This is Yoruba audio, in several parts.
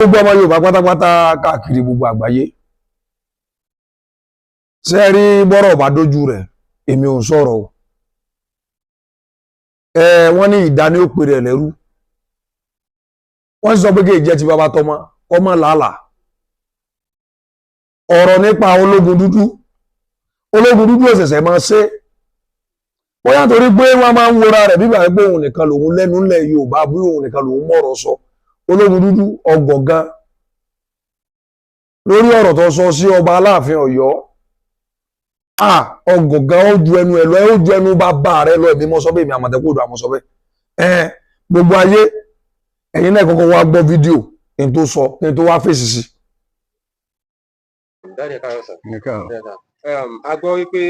Gbogbo ọmọ Yorùbá pátápátá káàkiri gbogbo àgbáyé, ṣe rí bọ́rọ̀ bá dójú rẹ̀, èmi ò sọ̀rọ̀ o. Ẹ wọ́n ní ìdání ó pèrè ẹ̀ lẹ́rú. Wọ́n sọ pé kí ìjẹ́ ti bàbá tọmọ kọ́mọ làálàá. Ọ̀rọ̀ nípa ológun dúdú, ológun dúdú ọ̀sẹ̀sẹ̀ máa ṣe bóyá torí pé wọ́n máa ń wora rẹ̀ bíbà pé òun nìkan lòun lẹ́nu ńlẹ̀ Yorùbá, bí òun nìkan lòun mọ̀rọ̀ sọ. Ológun dúdú ọgọ̀gan lórí ọ̀rọ̀ tó sọ sí ọba Aláàfin Ọ̀yọ́, ọgọ̀gan, ó ju ẹnu ẹ lọ, ó ju ẹnu bàbá rẹ lọ. Èmi mọ́ sọ bẹ́ẹ̀, èmi Àmọ̀tẹ́kùn Oòduà mọ́ sọ bẹ́ẹ̀. Ẹ gbogbo ayé, ẹ̀yin náà kọ́kọ́ wá gbọ́ fídíò kí n tó sọ, kí n tó wá fèsì sí. Daddy, ẹ káàárọ̀ sir. A gbọ́ wípé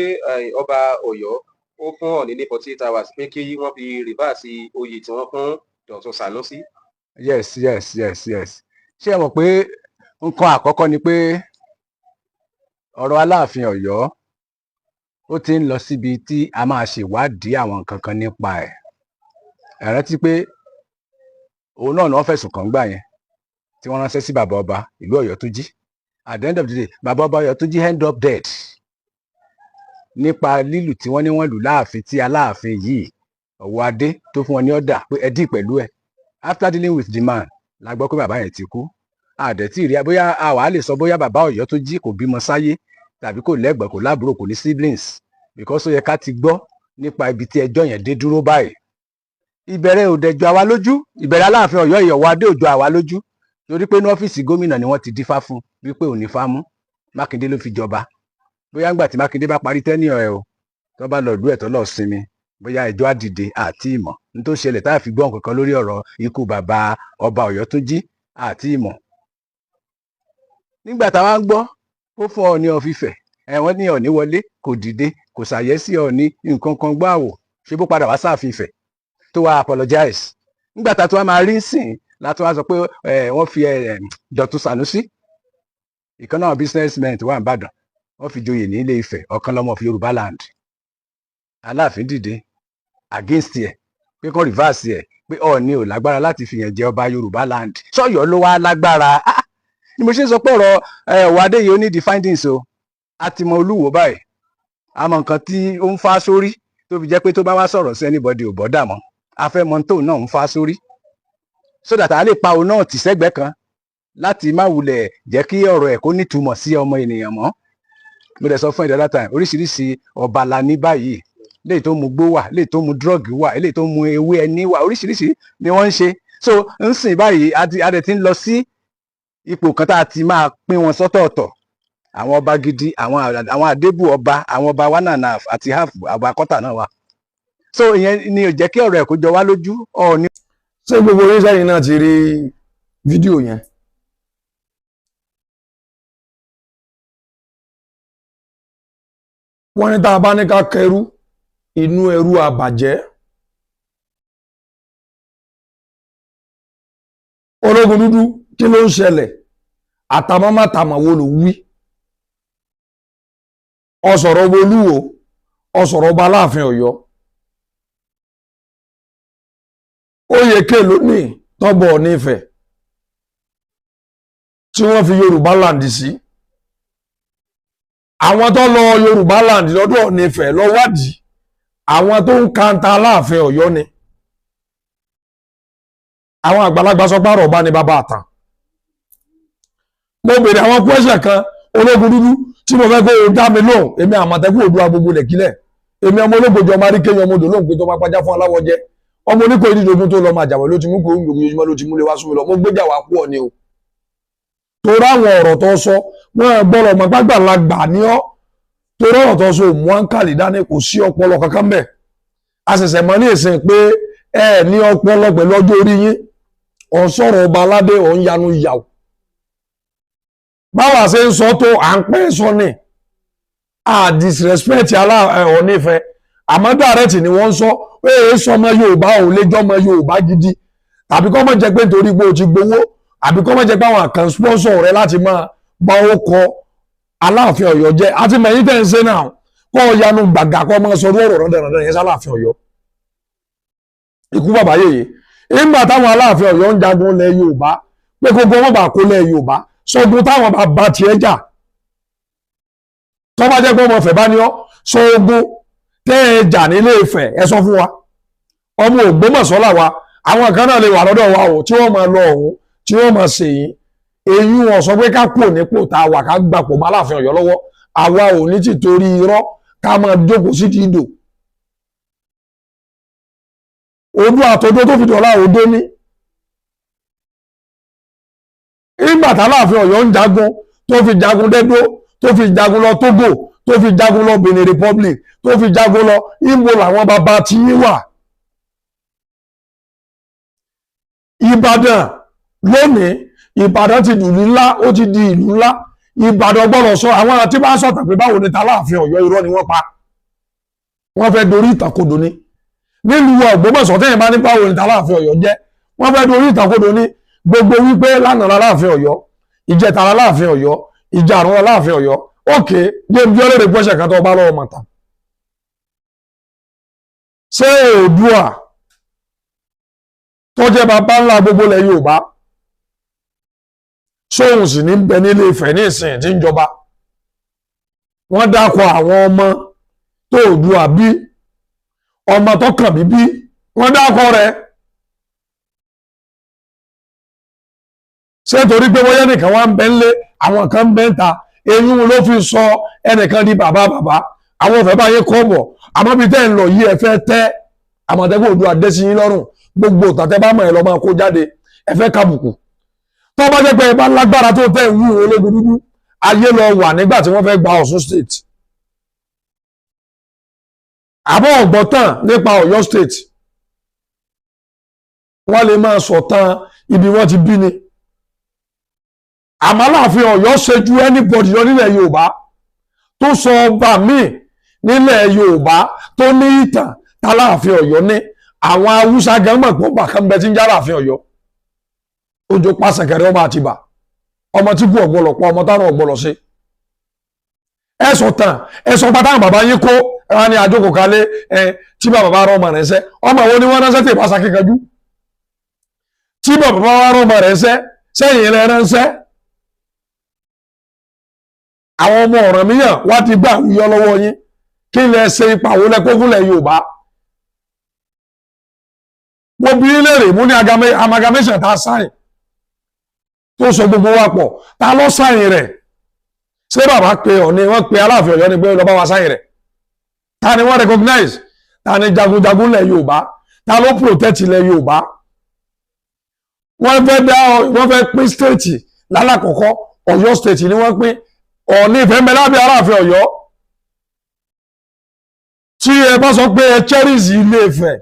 ọba Ọ̀yọ́ ó fún Ọọ̀ni ní 48 hours pé kí wọ́n fi reverse oyè tí wọ́n fún Dọ̀tun Sànúsí. Yes. Ṣé ẹ mọ̀ pé nǹkan àkọ́kọ́ ni pé ọ̀rọ̀ Aláàfin Ọ̀yọ́, ó ti ń lọ síbi tí a máa ṣèwádìí àwọn nǹkan kan nípa ẹ̀. Ẹ rántí pé òun náà ni wọ́n fẹ̀sùn kàn gbà yẹn tí wọ́n ránṣẹ́ sí bàbá ọba ìlú Ọ̀yọ́ tó jí. At the end of the day, bàbá ọba Ọ̀yọ́ tó jí end up dead nípa lílù tí wọ́n ní wọ́n lù láàfin, tí Aláàfin yìí ọ̀wọ́ adé tó fún wọn ní ọ̀dà pé ẹ dì pẹ̀lú ẹ̀. After dealing with the man, la gbọ́ pé bàbá yẹn ti kú. Àdẹ̀tí rí bóyá a wàá lè sọ bóyá bàbá Ọ̀yọ́ tó jí kò bímọ sáyé tàbí kò lẹ́gbọ̀n, kò lábúrò, kò ní siblings, because ó yẹ ká ti gbọ́ nípa ibi tí ẹjọ́ yẹn dé dúró báyìí. Ìbẹ̀rẹ̀ ò dẹ̀jọ́ àwa lójú, ìbẹ̀rẹ̀ Aláàfin Ọ̀yọ́ ìyọ̀wọ́ adé òjò àwa lójú, torí pé ní ọ́fíìsì gómìnà ni wọ́n ti dífá fún wípé òní fámú Mákindé ló fi jọba. Bóyá ńgbà tí Mákindé bá parí tenure ẹ̀ o, tó bá lọ ìlú ẹ̀ tó lọ sinmi, bóyá ẹjọ́ á dìde àti ìmọ̀ ní tó ṣẹlẹ̀ tá a fi gbọ́ nǹkan kan lórí ọ̀rọ̀ ikú bàbá ọba Ọ̀yọ́ tó jí àti ìmọ̀. Nígbà táwa ń gbọ́ ó fún Ọọ̀ni of Ifẹ̀, ẹ̀wọ̀n ní Ọọ̀ni wọlé, kò dìde, kò ṣàyẹ́sí Ọọ̀ni nǹkan kan gbọ́ àwò ṣé bó padà wá sáàfin Ifẹ̀ tó wá apologize. Nígbà tá a tó wá máa rí sìn látó wá sọ pé wọ́n fi Dọ̀tun Sànúsí, ìkan náà businessmen tó wà ní Ìbàdàn, wọ́n fi joyè ní Ilé Ifẹ̀, ọ̀kan lọ́mọ fi Yorùbá land. Aláàfin dìde against ẹ̀ pé kán reverse ẹ̀, pé Ọọ̀ni ò lágbára láti fìyàn jẹ ọba Yorùbá land. Sọ̀yọ́ ló wá lágbára? Ah, ni mo ṣe ń sọ pé ọ̀rọ̀ Ọ̀wádé yìí, ó ní the findings o. A ti mọ Olúwo báyìí, a mọ nǹkan tí ó ń fá sórí tó fi jẹ́ pé tó bá wá sọ̀rọ̀ sí anybody ò bọ́dà mọ́. A fẹ́ mọ tóun náà ń fá sórí so that a lè pa òun náà tì sẹ́gbẹ̀ẹ́ kan láti má wulẹ̀ jẹ́ kí ọ̀rọ̀ ẹ̀ kó nítumọ̀ sí ọmọ ènìyàn mọ́. Mo dẹ̀ sọ fún ẹ the other time, oríṣiríṣi ọba la ní báyìí. Léyìí tó mu gbó wà, léyìí tó mu drug wà, léyìí tó mu ewé ẹni wà, oríṣiríṣi ni wọ́n ń ṣe. So ń sìn báyìí, a dẹ̀ ti ń lọ sí ipò kan tá a ti máa pín wọn sọ́tọ̀ọ̀tọ̀: àwọn ọba gidi, àwọn àdébù ọba, àwọn ọba one and half àti half, ọba kọ́tà náà wà. So ìyẹn ni ò jẹ́ kí ọ̀rọ̀ ẹ̀ kó jọ wá lójú. Ọ̀ọ́ni Ṣé gbogbo yín sẹ́yìn náà ti rí fídíò yẹn? Wọ́n ní tá a bá ní ká kẹrú inú ẹrú àbàjẹ́. Ológun dúdú, kí ló ń ṣẹlẹ̀? Àtàmọ́mátàmọ́ wo ló wí? Ọ̀sọ̀rọ̀ ọba Olúwo, ọ̀sọ̀rọ̀ ọba Aláàfin Ọ̀yọ́. Oyè ké lónìí tọ́bọ̀ nífẹ̀ẹ́ tí wọ́n fi Yorùbá land sí. Àwọn tó lọ Yorùbá land lọ́dọ̀ nífẹ̀ẹ́ lọ wádìí, àwọn tó ń kanta Aláàfin Ọ̀yọ́ ni. Àwọn àgbàlagbà sọ pé àròbá ni bàbá àtàn. Mo béèrè àwọn question kan, ológun dúdú, tí mo fẹ́ kó o dá mi lóhùn. Èmi Àmọ̀tẹ́kùn Oòduà gbogbo lẹ̀kílẹ̀, èmi ọmọ ológbòjọ ọmọ aríkéyàn, ọmọ odò lóhùn pé tó máa pàjá fún aláwọ̀ jẹ́, ọmọ oníkó ìdíjogun tó lọ máa jàwé ló ti mú kó oúnjẹ ojoojúmọ́ ló ti múlé wá súnmi lọ. Mo gbéjà wá kú ọ ni o, torí àwọn ọ̀rọ̀ tó sọ, wọ́n gbọ́dọ̀ mọ̀ gbàgbàlagbà ní ọ́, torí ọ̀rọ̀ tó sọ òmù àǹkàlì dání, kò sí ọpọlọ kankan bẹ́ẹ̀. A ṣẹ̀ṣẹ̀ mọ̀ ní ìsìn pé ẹ ní ọpọlọ pẹ̀lú ọjọ́ orí yín. Ọ̀ ń sọ̀rọ̀ ọba aládé, ọ̀ ń yanu yàwó. Báwa ṣe ń sọ tó à ń pẹ́ sọ ni a disrespect Ọ̀ọ́nìfẹ́, àmọ́ direct ni wọ́n ń sọ pé èé sọmọ Yorùbá ò lè jọmọ Yorùbá gidi, tàbí kọ́ mọ̀ jẹ́ pé nítorí pé o ti gbowó, àbí kọ́ mọ̀ jẹ́ pé àwọn kan sponsor rẹ láti máa bá ó kọ Aláàfin Ọ̀yọ́ jẹ́. Àti mẹ̀yìn tẹ̀ ń ṣe náà, kọ́ ọ yanu gbàgà, kọ́ máa sọ ọ̀rọ̀ rẹ̀ yẹn sálàfin Ọ̀yọ́. Ikú bàbá yèyé, ìgbà táwọn Aláàfin Ọ̀yọ́ ń jagun ilẹ̀ Yorùbá, pé gbogbo wọn bá kó lẹ̀ Yorùbá, sọgun táwọn bàbá tiẹ̀ jà. Tó bá jẹ́ pé ọmọ Ifẹ̀ bá ní ọ́, sọ ogun tẹ́ ẹ jà nílé Ifẹ̀, ẹ sọ fún wa. Ọmọ Ògbómọ̀ṣọ́ làwa, àwọn kan náà lè wà lọ́dọ̀ wa o tí wọ́n máa lọ ọ̀hún, tí wọ́n máa ṣe yín. Èyí wọn sọ pé ká kúrò nípò tá a wà, ká gbapò mọ́ Aláàfin Ọ̀yọ́ lọ́wọ́. Àwa ò ní ti torí irọ́ ká máa jókòó sí ti ìdò. Odó àtọdó tó fi dọ̀la odó ní. Ìgbà tÁláàfin Ọ̀yọ́ ń jagun, tó fi jagun dẹ́dó, tó fi jagun lọ Togo, tó fi jagun lọ Benin Republic, tó fi jagun lọ Ìgbò, làwọn bàbá tí yín wà. Ìbàdàn lónìí, Ìbàdàn ti dùlú ńlá, ó ti di ìlú ńlá. Ìbàdàn gbọ́dọ̀ sọ àwọn tí bá ń sọ̀tàn pé báwo ni tAláàfin Ọ̀yọ́, irọ́ ni wọ́n pa. Wọ́n fẹ́ dorí ìtàkodò ni. Nílùú Ògbómọ̀ṣọ́ tẹ́yìn bá ní báwo ni tAláàfin Ọ̀yọ́ jẹ́, wọ́n fẹ́ dorí ìtàkodò ni. Gbogbo wípé lánàá l'Aláàfin Ọ̀yọ́, ìjẹta l'Aláàfin Ọ̀yọ́, ìjàrún l'Aláàfin Ọ̀yọ́. Ókè, jẹ́ bí ọlọ́rẹ̀ gbọ́sẹ̀ kan tó bá lọ́wọ́ mọ̀tà. Ṣé Oòduà tó jẹ́ bàbá ńlá gbogbo ilẹ̀ Yorùbá, sóhun sì ní bẹ nílé Ifẹ̀ ní ìsìn tí ń jọba? Wọ́n dákọ̀ àwọn ọmọ tó Oòduà bí, ọmọ tó kàn bí bí, wọ́n dákọ̀ rẹ̀. Ṣé torí pé wọ́n yẹ́ nìkan wá ń bẹ ńlé, àwọn kan ń bẹ ń ta, eyín ló fi sọ ẹnìkan di bàbá bàbá? Àwọn òfẹ́ bá yín kọ́ bọ̀, àmọ́ bí tẹ́ ń lọ yìí ẹ fẹ́ tẹ́ Àmọ̀tẹ́kùn Oòduà dé sí yín lọ́rùn. Gbogbo tàtẹ́ bá mọ̀ ẹ lọ́ máa kó jáde, ẹ fẹ́ kàbùkù. Tó bá jẹ́ pé ẹ bá lágbára tó tẹ́ ìwú ológun dúdú, ayé lọ wà nígbà tí wọ́n fẹ́ gba Ọ̀ṣun state. Àbọ̀ ọ̀gbọ́tàn nípa Ọ̀yọ́ state, wọ́n lè máa sọ̀tàn ibi wọ́n ti bí ni. Àmọ́ Aláàfin Ọ̀yọ́ ṣe ju anybody lọ nílẹ̀ Yorùbá, tó sọ ọba míì nílẹ̀ Yorùbá tó ní ìtàn tAláàfin Ọ̀yọ́ ní. Àwọn Haúsá gan mọ̀ pé ọba kan bẹ tí ń jẹ́ Aláàfin Ọ̀yọ́. Ojo pàṣẹkẹrẹ ọmọ Àtìbà, ọmọ tí kú ọ̀gbọ́lọ̀ pọ̀, ọmọ táwọn ọ̀gbọ́lọ̀ ṣe. Ẹ̀sọ̀ tàn, ẹ̀sọ̀ pátá àwọn bàbá yín kó ẹ̀rọ ní àjókòó kalẹ̀ ẹ̀ tí bàbá bá rán ọmọ rẹ̀ ṣẹ́. Ọmọ wo ni wọ́n ránṣẹ́ tí ìbáṣà kíkanjú? Tí bàbá bá rán ọmọ rẹ̀ ṣẹ́, sẹ́yìn rẹ̀ ránṣẹ́. Àwọn ọmọ Ọ̀rànmíyàn wá ti gbà yọ lọ́wọ́ yín. Kí lẹ ṣe, ipa wo lẹ kó fúnlẹ̀ Yorùbá? Mo bi í léèrè, mo ní amalgamation tá a sáyìn tó sọ gbogbo wa pọ̀, ta ló sáyìn rẹ̀? Ṣé bàbá pe Ọ̀ọ̀ni, wọ́n pe Aláàfin Ọ̀yọ́ ni pé lọ bá wa sáyìn rẹ̀? Ta ni wọ́n recognize? Ta ni jagunjagun lẹ̀ Yorùbá? Ta ló protect ilẹ̀ Yorùbá? Wọ́n fẹ́ dá, wọ́n fẹ́ pín state lálàkọ́kọ́, Ọ̀yọ́ state ni wọ́n pín. Ọ̀ọ̀ni Ifẹ̀ ń bẹ lábẹ́ Aláàfin Ọ̀yọ́. Tí ẹ bá sọ pé ẹ cherish Ilé Ifẹ̀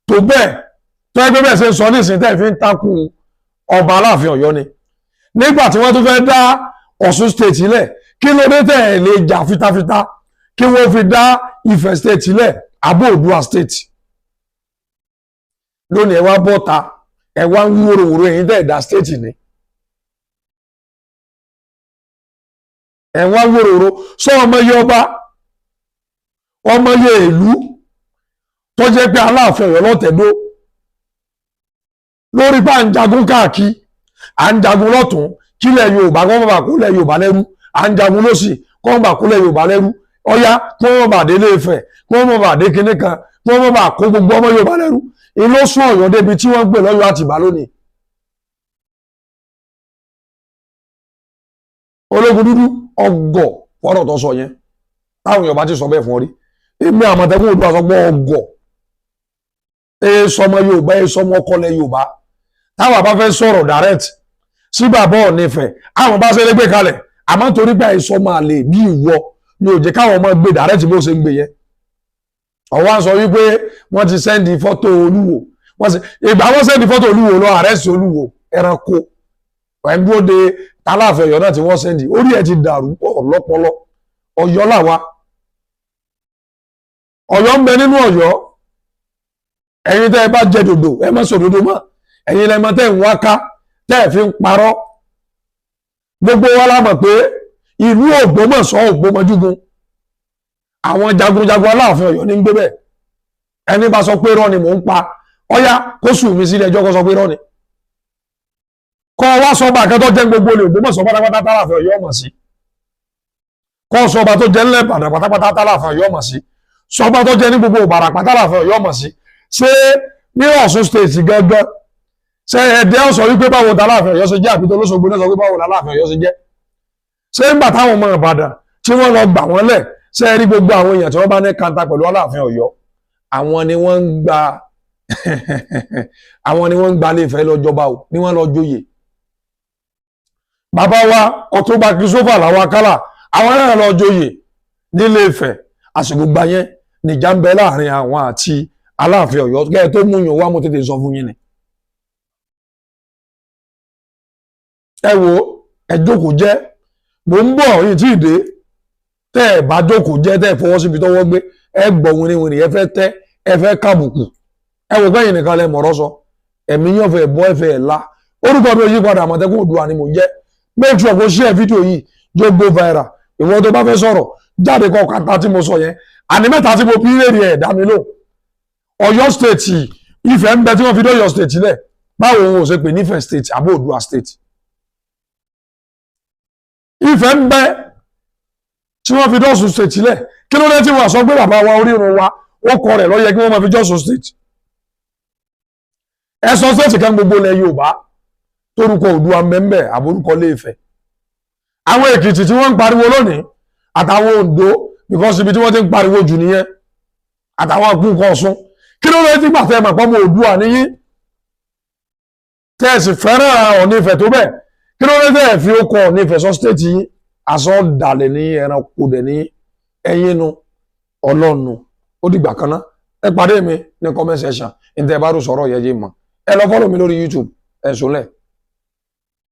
tó bẹ́ẹ̀, tó ẹgbẹ́ bẹ́ẹ̀ ṣe ń sọ nísìnyí tẹ́ fi ń takùn ọba Aláàfin Ọ̀yọ́ ni, nígbà tí wọ́n tún fẹ́ dá Ọ̀ṣun state lẹ̀, kí ló dé tẹ́ ẹ̀ lè jà fitafita kí wọ́n fi dá Ifẹ̀ state lẹ̀, àbó Oòduà state? Lónìí ẹ wá bọ́ta, ẹ wá ń wúrowúro, ẹ̀yin tẹ́ ẹ̀ dá state ni ẹ wá wúrowúro. Sọ ọmọ yẹ ọba, ọmọ yẹ ìlú tó jẹ́ pé Aláàfin Ọ̀yọ́ lọ́tẹ̀dó lórí bá ń jagun káàkiri, à ń jagun lọ́tún kílẹ̀ Yorùbá kọ́ mọ̀ bá kólẹ̀ Yorùbá lẹ́rú, à ń jagun lọ́sì kọ́ mọ̀ bá kólẹ̀ Yorùbá lẹ́rú, ọ̀yá kọ́ mọ̀ bá délé Ifẹ̀, kọ́ mọ̀ bá dé kinní kan, kọ́ mọ̀ bá kó gbogbo ọmọ Yorùbá lẹ́rú. Ìlú sún Ọ̀yọ́ débi tí wọ́n ń pè lọ́yọ́ Àtìbá lónìí. Ológun dúdú ọgọ̀ fọ́rọ̀ tó sọ yẹn, táwọn Yorùbá ti sọ bẹ́ẹ̀ fún ọ rí. Èmi Àmọ̀tẹ́kùn Oòduà sọ pé ọgọ̀ ẹ sọmọ Yorùbá, ẹ sọmọ ọkọlẹ̀ Yorùbá. Táwọn bá fẹ́ sọ̀rọ̀ direct sí bàbá Ọọ̀ni Ifẹ̀, àwọn bá ṣe lè gbé kalẹ̀, àmọ́ torí pé àìsàn máa lè bí ìwọ ni ò jẹ́ káwọn ọmọ gbé direct bó ṣe ń gbé yẹn. Ọwọ́ à ń sọ wípé wọ́n ti sẹ́ndì fọ́tò Olúwo, wọ́n sì ìgbà wọ́n sẹ́ndì fọ́tò Olúwo lọ àrẹ́sì Olúwo ẹranko ẹ̀ ń dúró de tAláàfin Ọ̀yọ́ náà tí wọ́n sẹ́ndì. Orí ẹ̀ ti dàrú pọ̀ lọ́pọlọ. Ọ̀yọ́ làwa, Ọ̀yọ́ ń bẹ nínú Ọ̀yọ́. Ẹ̀yin tẹ́ ẹ bá jẹ dòdò, ẹ má sọ dòdò mọ́. Ẹ̀yin lẹ́mọ tẹ́ ń wáká tẹ́ ẹ fi ń parọ́. Gbogbo wa la mọ̀ pé ìlú Ògbómọ̀ṣọ́ Ògbómọjúgun àwọn jagunjagun Aláàfin Ọ̀yọ́ ní ń gbé bẹ́ẹ̀. Ẹni bá sọ pé irọ́ ni mò ń pa, ọ̀yá kó sùn mí sílé ẹjọ́, kó sọ pé irọ́ ni. Kọ́ wá sọba kan tó jẹ́ gbogbo olè Ògbómọ̀ṣọ́ pátápátá tálàfẹ́ Ọ̀yọ́ mọ̀ sí. Kọ́ sọba tó jẹ́ ńlẹ̀ Ìbàdàn pátápátá tálàfẹ́ Ọ̀yọ́ mọ̀ sí. Sọba tó jẹ́ ní gbogbo Ìbàràpá tálàfẹ́ Ọ̀yọ́ mọ̀ sí. Ṣé ní Ọ̀ṣun state gangan, ṣé ẹ̀dẹ́ ọ̀sọ̀ wípé báwo tálàfẹ́ Ọ̀yọ́ ṣe jẹ́, àbí tó lóṣogbo náà sọ pé báwo tálàfẹ́ Ọ̀yọ́ ṣe jẹ́? Ṣé ńgbà táwọn ọmọ Ìbàdàn tí wọ́n lọ gbà wọ́n lẹ̀, ṣé ẹ rí gbogbo àwọn èèyàn tí wọ́n bá ní kanta pẹ̀lú Aláàfin Ọ̀yọ́, àwọn ni wọ́n ń gba àwọn ni wọ́n ń gba Ilé Ifẹ̀ lọ jọba o, ni wọ́n lọ joyè. Bàbá wa Ọ̀túnba Christopher làwọn akálà, àwọn náà lọ joyè nílé Ifẹ̀. Àsìkò gbà yẹn nìjà ń bẹ láàrin àwọn àti Aláàfin Ọ̀yọ́. Kẹ́ ẹ tó mú yàn wá, mo tètè sọ fún yín ni. Ẹ wo, ẹ jókòó jẹ́, mò ń bọ̀ yìí tí ì dé. Tẹ́ ẹ bá jókòó jẹ́, tẹ́ ẹ fọwọ́ síbi tọ́wọ́ gbé, ẹ gbọ́ wìnrìnwìnrìn, ẹ fẹ́ tẹ́, ẹ fẹ́ kàbùkù. Ẹ wò gbẹ̀yìn nìkan lẹ mọ̀rọ̀ sọ, ẹ̀mí yàn fẹ́ bọ́, ẹ fẹ́ la. Orúkọ mi ò yí padà, Àmọ̀tẹ́kùn Oòduà ni mò ń jẹ́. Make sure kó share fídíò yìí, jó go viral. Ìwọ tó bá fẹ́ sọ̀rọ̀ jáde, kọ kàtà tí mo sọ yẹn, àní mẹ́ta tí mo bí léèrè ẹ̀ dá mi lò. Ọ̀yọ́ state, Ifẹ̀ ń bẹ tí wọ́n fi dé Ọ̀yọ́ state lẹ̀, báwo òun ò ṣe pè nífẹ̀ẹ́ state àbó Oòduà state? Ifẹ̀ ń bẹ tí wọ́n fi dọ́sùn state lẹ̀, kí ló dé tí wọ́n sọ pé bàbá wa orírun wa ó kọ rẹ̀ ló yẹ kí wọ́n máa fi jọ́sùn state? Ẹ sọ state kan gbogbo ilẹ̀ Yorùbá torúkọ Oòduà mẹ́mbẹ́ àbórúkọ Ilé-Ifẹ̀. Àwọn Èkìtì tí wọ́n ń pariwo lónìí, àtàwọn Oǹdó, because ibi tí wọ́n ti ń pariwo jù nìyẹn, àtàwọn akúnkọ Ọ̀ṣun, kí ló dé tí gbàtẹ́ mọ̀ pọ́nmọ́ Oòduà níyí, tẹ́ ẹ sì fẹ́ràn Ọọ̀ni Ifẹ̀ tó bẹ́ẹ̀, kí ló dé tẹ́ ẹ fi ó kọ Ọọ̀ni Ifẹ̀ sọ state yín? Aṣọ dàlẹ̀ ní ẹranko dẹ̀ ní ẹyin nu ọlọ́nu. Ó dìgbà kan ná, ẹ pàdé mi ní comment section. Ntẹ̀ bá rò sọ̀rọ̀ yẹ jẹ́ mọ̀. Ẹ lọ follow mi lórí YouTube. Ẹ̀ sùnlẹ̀.